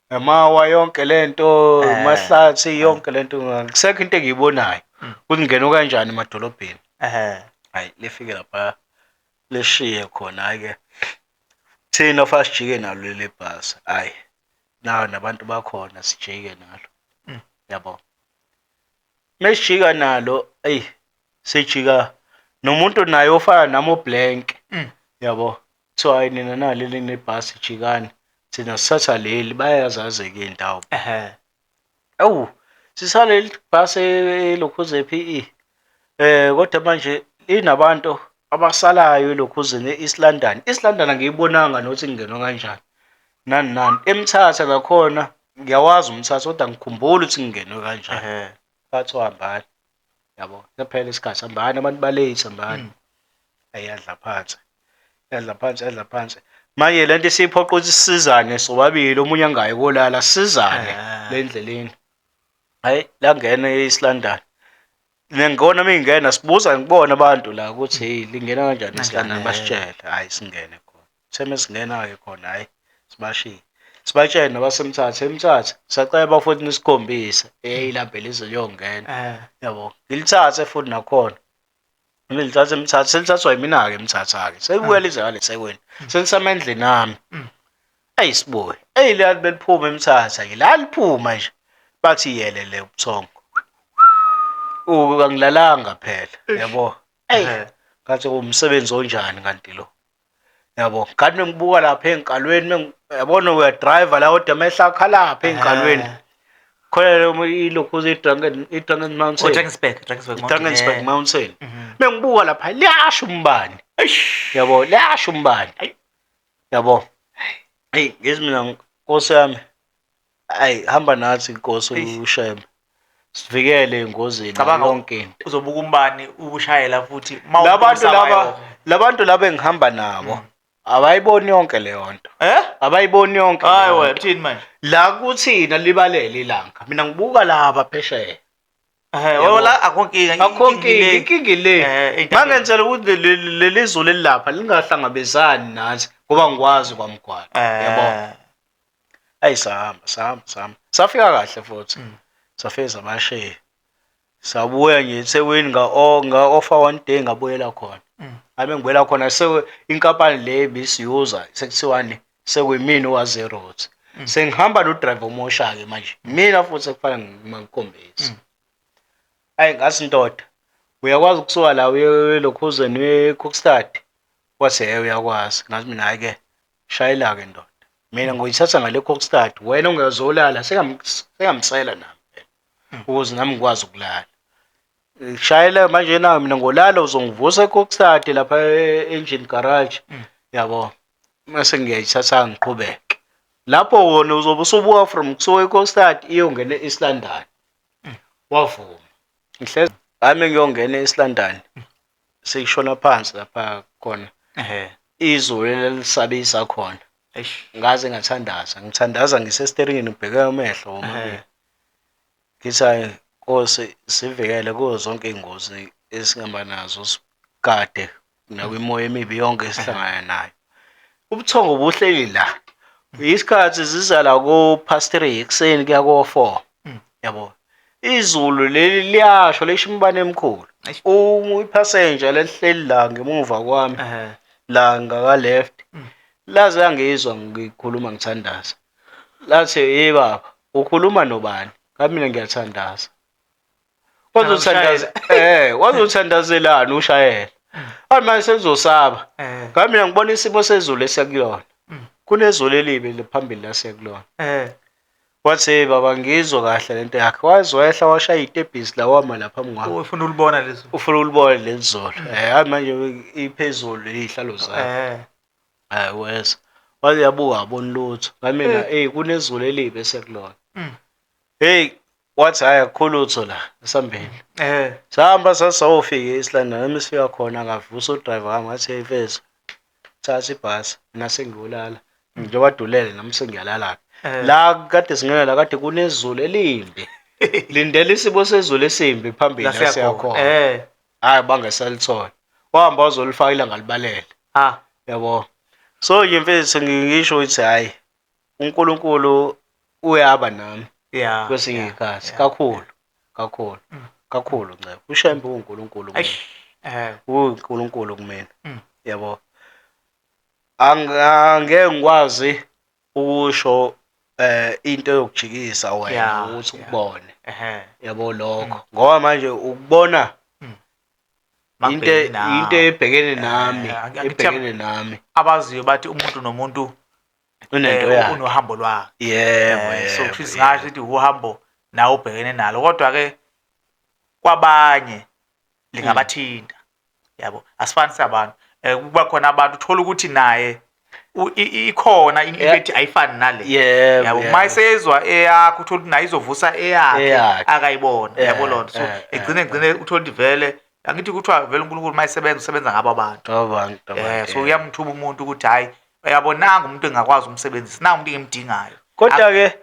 amawa, yonke lento, amahlathi, yonke lento, akusekho into engiyibonayo. Ukuthi ngingena kanjani emadolobheni. Hayi, lifike lapha lishiye khona-ke. Thina fanele sijike nalo leli bhasi. Hhayi, nawo nabantu bakhona sijike nalo. Yabo. Mesijika nalo, eyi, sijika nomuntu naye ofana nami o-blank. Yabo. Kuthiwa hhayi, nina nali elinye ibhasi, jikani. Thina sithatha leli, bayazazi-ke iy'ndawo. Awu, sisale bhasi elokhuze e-PE. Kodwa manje linabantu abasalayo elokhuzeni e-East London. East London angiyibonanga nokuthi kungenwa kanjani. Nani nani. EMthatha nakhona ngiyawazi uMthatha kodwa angikhumbuli ukuthi kungenwe kanjani. Bathiwa hambani. Yabo, sekuphela isikhathi, hambani, abantu ba-late, hambani. Ayadla phansi. Yadla phansi, yadla phansi. Manje lento isiphoqa ukuthi sisizane sobabili, omunye angayi kolala, sisizane le ndleleni. Hayi, langena e-East London. Ngibona mingena sibuza ngibona abantu la ukuthi hey, lingena kanjani e-East London, basitshele. Hayi, singene khona. Seme singena-ke khona, hhayi, sibashiye. Sibatshele nabasemthatha, eMthatha sacela bafuthi nisikhombise. Hey, lambe lize liyongena. Yabo. Ngilithathe futhi nakhona. Ngilithathe eMthatha, selithathwa yimina-ke eMthatha-ke. Selibuya lize ngale eThekwini. Selisama endlini yami. Eyi, sibuye. Eyi, lali beliphuma eMthatha-ke. La liphuma nje. Bathi yelele ubuthongo. Angilalanga phela. Yabo. Eyi, ngathi umsebenzi onjani kanti lo. Yabo, kanti mengibuka lapha ey'nkalweni, yabona uyadrive la kodwa amehlo akho alapha ey'nkalweni. Khona ilokhuza i-Drunken Mountain.
Drakensberg, Drakensberg Mountain.
Drakensberg Mountain. Mengibuka lapha liyasho umbani. Yabo, liyasho umbani. Yabo. Hey, ngithi mina, Nkosi yami. Ayi, hamba nathi Nkosi uShembe. Sivikele engozini
Cabanga
yonke into.
uzobuka umbani ubushayela futhi
Labantu laba, labantu laba engihamba nabo abayiboni yonke leyo nto.
Eh?
Abayiboni yonke.
Hayi wena, uthini manje?
La kuthina libalele ilanga. Mina ngibuka laba phesheya.
Wala akho nkinga.
Akho nkinga, inkinga le. Mangenzela ukuthi leli zulu elilapha lingahlangabezani nathi ngoba ngikwazi kwamgwaqo. Yabo. Ayi, sahamba sahamba sahamba. Safika kahle futhi. Safika sabashiya. Sabuya nje eThekwini nga offer one day, ngabuyela khona. Ngabe ngibuyela khona sewe inkampani le bisiyuza sekuthiwani, sekuyimina owazi route. Sengihamba no driver omosha ke manje. Mina futhi ekufanele ngikhombise. Ayi, ngathi ndoda, uyakwazi ukusuka la uye elokhuzeni eKokstad? Wathi yebo, uyakwazi. Ngathi mina, hayi ke, shayela ke ndoda. Mina ngoyithatha ngale Kokstad, wena ungezolala, sengamsela nami phela. Ukuze nami ngikwazi ukulala. Shayela manje na, mina ngolala, uzongivusa eKokstad lapha e-engine garage. Yabo. Mase ngiyayithatha ngiqhubeke. Lapho wona uzobe usubuka from kusuka eKokstad iyongena e-East London. Wavuma. Ngihlezi hhayi, ngiyongena e-East London. Seyishona phansi lapha khona. Izulu elalisabisa khona. Ngaze ngathandaza, ngithandaza ngisesiteringini ngibheke amehlo womabili. Ngithi hhayi Nkosi sivikele kuzo zonke iy'ngozi esihamba nazo, sigade nakwimoya emibi yonke esihlangana nayo. Ubuthongo buhleli la. Isikhathi ziza la ko-past 3 ekuseni kuya ko-4. Yabo. Izulu leli liyasho lisho umbane emkhulu. Ipassenger lelihleli la ngemuva kwami la ngaka left. Laze langizwa ngikhuluma ngithandaza. Lathi hey baba, ukhuluma nobani? Ngathi mina ngiyathandaza. Wazothandaza wazothandazelani ushayela. Athi manje sengizosaba. Ngathi mina ngibona isimo sezulu esiyakulona. Kunezulu elibi phambili la siyakulona. Wathi hey baba ngizwe kahle lento yakhe. Wazwehla washaya itebhisi la wama lapha phambi kwami.
Ufuna ulibona lezi.
Ufuna ulibona leli zulu. Hayi manje iphezulu izihlalo zakhe. Hayi weza. Waze yabuka abona lutho. Ngathi mina hey kunezulu elibi esekulona. Hey wathi hayi akukho lutho la esambeni. Sahamba sasawofika e-East London, nami sifika khona ngavusa udriver wami ngathi hey mfethu thatha ibhasi mina sengiyolala. Njengoba dulele nami sengiyalala. La kade singena la kade kunezulu elimbi. Lindela isimo sezulu esimbi phambili
La
la
siyakhona.
siyakhona. Hayi bangesalithola. Wahamba wazolifaka ilanga libalele. Yabo. So nje mfethu ngisho ukuthi hayi uNkulunkulu uyaba nami kwesinye isikhathi kakhulu kakhulu kakhulu ncebo. UShembe uNkulunkulu kumina. UNkulunkulu kumina. Yabo. Angeke ngikwazi ukusho into yokujikisa wena ukuthi ukubone. Yabo lokho. Ngoba manje ukubona into ebhekene nami, ebhekene nami.
Abaziyo bathi umuntu nomuntu
unento yakhe,
unohambo lwakhe.
Yebo,
so kusho singasho ukuthi uhambo nawe ubhekene nalo, kodwa ke kwabanye lingabathinta. Yabo, asifani sabantu. Kuba khona abantu uthola ukuthi naye ikhona into ethi ayifani nale. Yabo, mayisezwa eyakho uthola ukuthi naye izovusa eyakhe akayibona. Yabo lonto. So egcine uthola ukuthi vele angithi kuthiwa vele uNkulunkulu mayisebenza usebenza ngabo abantu. So uyamthuba umuntu ukuthi hayi uyabonanga umuntu engakwazi umsebenzisi, nangu umuntu engimdingayo.
Kodwa ke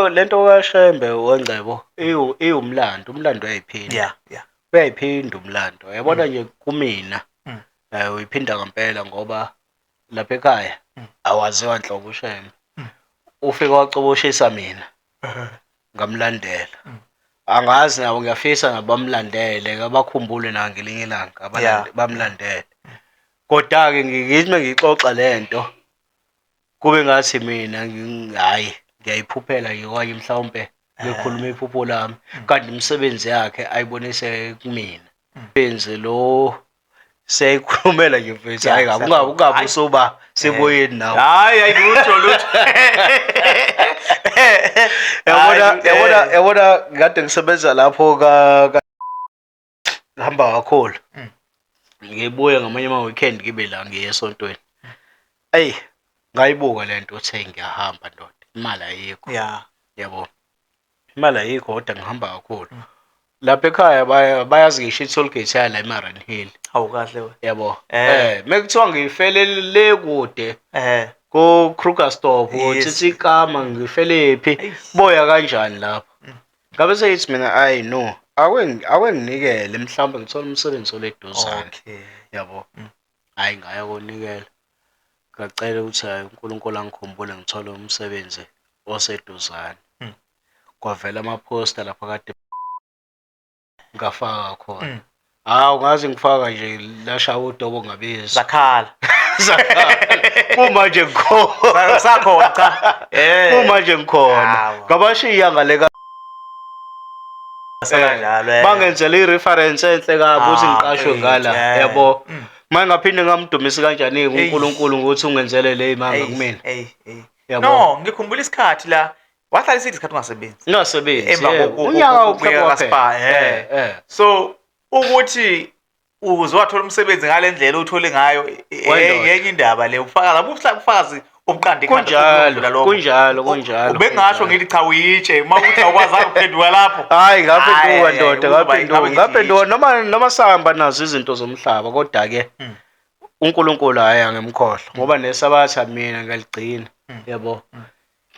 lento kaShembe wengcebo iwumlando, umlando uyayiphinda.
Yeah.
Uyayiphinda umlando. Uyabona nje kumina. Uyiphinda ngempela ngoba lapha ekhaya awaziwa nhlobo uShembe. Ufike wacoboshisa mina. Ngamlandela. Angazi nawo ngiyafisa ngabamlandele, abakhumbule na ngelinye ilanga bamlandele. Kodwa ke ngithi mengixoxa lento kube ngathi mina hayi ngiyayiphuphela nje okanye mhlawumbe ngikhuluma iphupho lami kanti imisebenzi yakhe ayibonise kumina. Benze lo seyikhulumela nje mfethu, hayi ungabe usuba seboyeni nawe.
Hayi lutho lutho.
Yabona kade ngisebenza lapho ka hamba kakhulu. Ngibuye ngamanye ama weekend ngibe la ngiye esontweni. Ey ngayibuka lento uthe ngiyahamba ndoda, imali ayikho. Yabo. Imali ayikho kodwa ngihamba kakhulu. Lapha ekhaya bayazi ngisho i-toll gate yala eMariannhill.
Awu kahle wena.
Yabo. Mekuthiwa ngifele le kude. Ko Krugersdorp, Tsitsikamma ngifele phi? Boya kanjani lapho? Ngabe seyithi mina ayi no, awenginikele mhlawumbe ngithola umsebenzi oleduzane. Yabo. Hayi ngaya konikela. Ngacela ukuthi hayi uNkulunkulu angikhumbule ngithole umsebenzi oseduzane. Kwavela ama-poster lapha kade ngafaka khona. Hawu ngaze ngifaka nje lashaya udobo ngabizwa.
Zakhala.
Zakhala. Kumanje ngikhona.
Sakhona cha.
Kumanje ngikhona. Ngabashiya ngale ka
kanjalo.
Bangenzela i-reference enhle kabi ukuthi ngiqashwe ngala. Yabo. Manje ngaphinde ngamdumisa kanjani uNkulunkulu ukuthi ungenzele le imanga kumina.
Yabo. No, ngikhumbula isikhathi la wahlala isikhathi ungasebenzi.
Ungasebenzi.
Emva
unyaka
ukuya Spa. So ukuthi uze wathola umsebenzi ngalendlela uthole ngayo yenye indaba le, ubufakazi ubufakazi obuqanda
ikhanda. Kunjalo.
Ubengasho ngithi cha uyitshe uma uthi awukwazanga ukuphenduka lapho.
Hayi ngaphenduka ndoda, ngaphenduka. Noma sahamba nazo izinto zomhlaba kodwa ke uNkulunkulu hhayi angimkhohlwa ngoba nesabatha mina ngiyaligcina, yabo.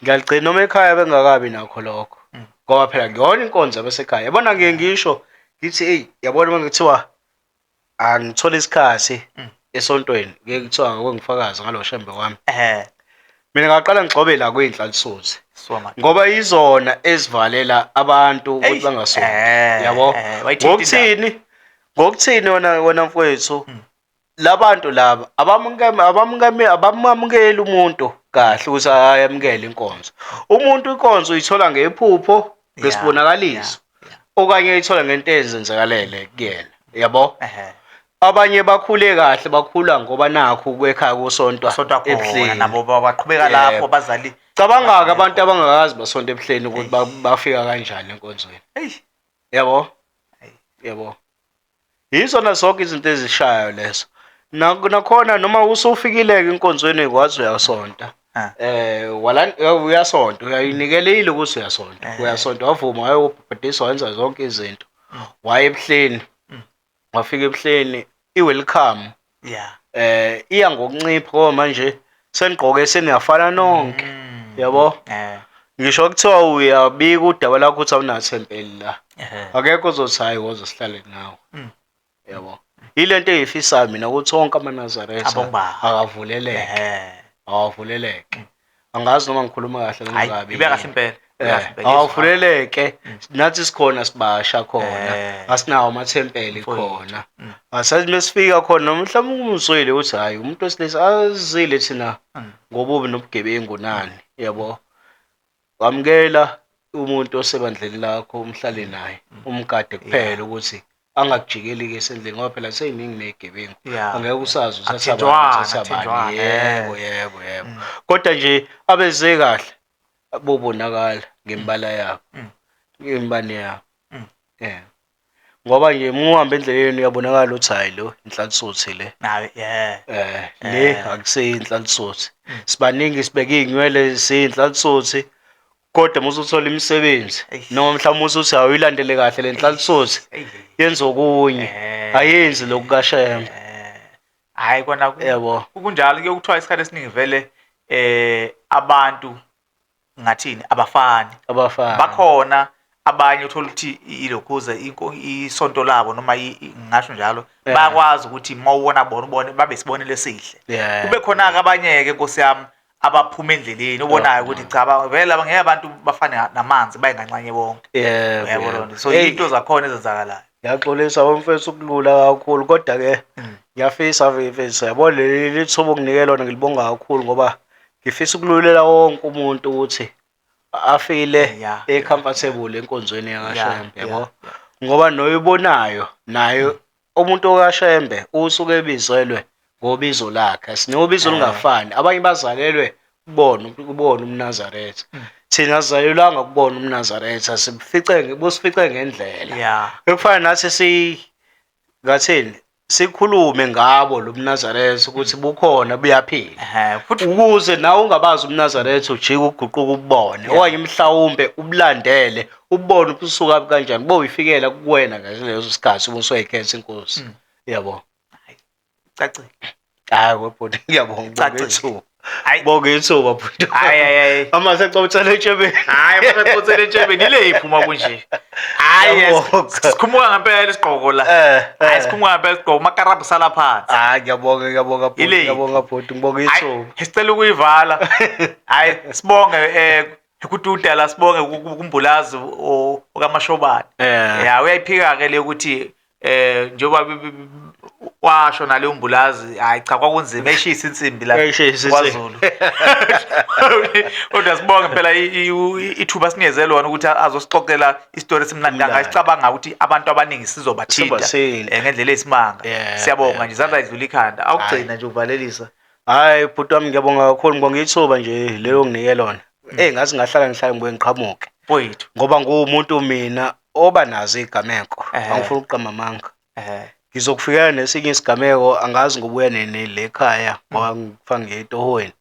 Ngiyaligcina noma ekhaya bengakabi nakho lokho. Ngoba phela ngiyona inkonzo yabasekhaya. Yabona ngiye ngisho ngithi eyi yabona uma ngithiwa angithole isikhathi esontweni ngeke kuthiwa ngake ngifakaze ngalo shembe wami. Mina ngaqala ngigxobe la kwiy'nhlalisuthi ngoba yizona ezivalela abantu ukuthi bangasonti. Yabo? Ngokuthini? Ngokuthini wena wena mfowethu? Labantu laba abamukemi abamamukeli umuntu kahle ukuthi ayamukele inkonzo. Umuntu inkonzo uyithola ngephupho, ngesibonakaliso okanye uyithola ngento ezenzakalele kuyena. Yabo? Abanye bakhule kahle bakhula ngoba nakhu kwekhaya kusontwa
Sontwa khona ebuhleni. Nabo baqhubeka lapho abazali.
Cabanga-ke abantu abangakazi basonta ebuhleni ukuthi bafika kanjani enkonzweni. Yabo? Yabo. Yizona zonke izinto ezishayo lezo. Nakhona noma usufikile-ke enkonzweni kwazi uyasonta. Wala uyasonta, uyayinikelile ukuthi uyasonta. Uyasonta wavuma wayobhabhadiswa wenza zonke izinto. Waya ebuhleni. Wafika ebuhleni i-welcome. Iya ngokuncipha ngoba manje senigqoke seniyafana nonke. Yabo? Ngisho kuthiwa uyabika udaba lakho ukuthi awunathempeli la. Akekho ozothi hayi woza sihlale nawe. Yabo. Yile nto engiyifisayo mina ukuthi wonke amaNazaretha akavuleleke. Awavuleleke. Angazi noma ngikhuluma kahle noma kabi.
Ibe kahle impela.
Awavuleleke. Nathi sikhona sibasha khona. Asinawo amathempeli khona. Asathi mesifika khona noma mhlawumbe umzwile ukuthi hayi umuntu wesilisa azile thina ngobubi nobugebengu nani. Yabo. Wamukela umuntu osebandleni lakho umhlale naye umgade kuphela ukuthi angakujikeli-ke esendlini ngoba phela seyiningi ney'gebengu angeke usazi uthatha bani. Yebo yebo yebo. Kodwa nje abeze kahle bobonakala ngembala yabo, ngembane yabo. Yeah. Ngoba nje uma uhamba endleleni uyabonakala ukuthi hayi lo inhlalisuthi le. Le akusiyo inhlalisuthi. Sibaningi sibeke iy'nywele siyinhlalisuthi kodwa uma usuthola imisebenzi noma mhlawumbe usuthi awuyilandele kahle le nhlalisuthi yenza okunye, ayenzi lokhu kaShembe.
Hhayi kona kunjalo kuye kuthiwa isikhathi esiningi vele abantu ngathini abafani.
Abafani.
Bakhona abanye uthola ukuthi ilokhuze isonto labo noma ngingasho njalo bayakwazi ukuthi uma ubona bona ubone babe isibonelo esihle. Kube khona-ke abanye-ke Nkosi yami abaphuma endleleni obonayo ukuthi cha vele ngeke abantu bafane namanzi baye nganxanye bonke. Uyabo loo nto. So into zakhona ezenzakalayo.
Ngiyaxolisa mfethu ukulula kakhulu kodwa-ke ngiyafisa mfethu yabo leli thuba onginike lona ngilibonga kakhulu ngoba ngifisa ukululela wonke umuntu ukuthi afile e-comfortable enkonzweni yakaShembe yabo ngoba noyibonayo nayo umuntu okaShembe usuke ebizelwe ngobizo lakhe sinobizo olungafani abanye bazalelwe kubona kubona umNazaretha thina sizalelwanga kubona umNazaretha sifice busifice ngendlela ekufana nathi si ngathini sikhulume ngabo lo mNazaretha ukuthi bukhona buyaphila ukuze nawe ungabazi umNazaretha ujike uguquka ubone okanye mhlawumbe ubulandele ubone ubusuka kanjani boyifikela kuwena ngaleso sikhathi uma usuyikhetha inkosi yabo.
Cacile.
Hayi webhuti ngiyabonga ithuba.
Hayi
bonga ithuba bhuti.
Hayi hayi.
Amase cotsela etshebeni.
Hayi amase cotsela etshebeni ile iphuma kunje. Hayi sikhumuka ngempela isigqoko la. Hayi sikhumuka ngempela isigqoko makarabu sala phansi.
Hayi ngiyabonga ngiyabonga bhuti ngiyabonga bhuti ngibonga ithuba.
Sicela ukuyivala. Hayi sibonge kututa la sibonge kumbulazi okaMashobane. Ya uyayiphika ke le ukuthi njengoba washo nale umbulazi hayi cha kwakunzima eshisa insimbi la kwaZulu. Kodwa sibonge phela ithuba sinikeze lona ukuthi azosixoxela isitori esimnandi kangaka sicabanga ukuthi abantu abaningi sizobathinta ngendlela eyisimanga. Siyabonga nje izandla idlula ikhanda awugcina nje uvalelisa.
Hayi bhuti wami ngiyabonga kakhulu ngibonga ithuba nje lelo nginike lona. Ngathi ngahlala ngihlala ngibuye ngiqhamuke.
Mfowethu.
Ngoba nguwumuntu mina oba nazo izigameko angifuni ukuqamba amanga. Ngizokufikela nesinye isigameko angazi ngobuya nini le ekhaya ngoba ngifana ngiye etohweni.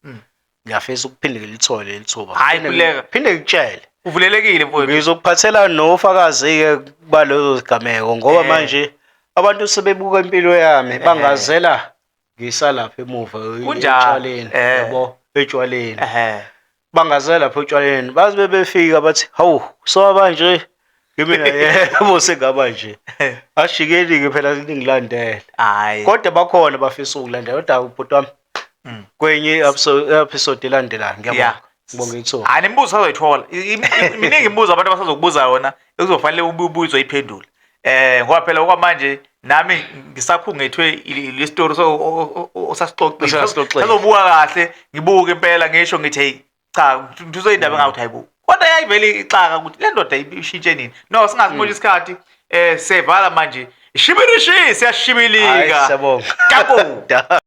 Ngiyafisa ukuphinde ngilithole leli thuba.
Hayi khuleka.
Phinde ngikutshele.
Uvulelekile mfowethu.
Ngizokuphathela nofakazi-ke balezo zigameko ngoba manje abantu sebebuka impilo yami bangazela Ngisalapha emuva
Kunjalo,
etshwaleni yabo, etshwaleni. Bangaze lapha etshwaleni, baze bebefika bathi hawu sowaba nje. Kimina yebo sengaba nje. Ashikeli-ke phela ningilandele.
Hayi.
Kodwa bakhona bafisa ukulandela kodwa ubhuti wami kwenye episode elandelayo ngiyabonga. Ngibonga ithuba.
Hayi, nemibuzo sazoyithola. Miningi imibuzo abantu abasazokubuza yona ekuzofanele ubuye uyiphendule. Ngoba phela okwamanje nami ngisakhungethwe le story so osasixoxile.
Osasixoxile.
Sazobuka kahle, ngibuke impela ngisho ngithi hey cha, ngithuso indaba ngathi hayibo. Kodwa yayivele ixaka ukuthi le ndoda ishintshe nini. No, singasimosha isikhathi. Sevala manje. Shibirishi, siyashibilika.
Hayi, siyabonga.
Danko.
Da.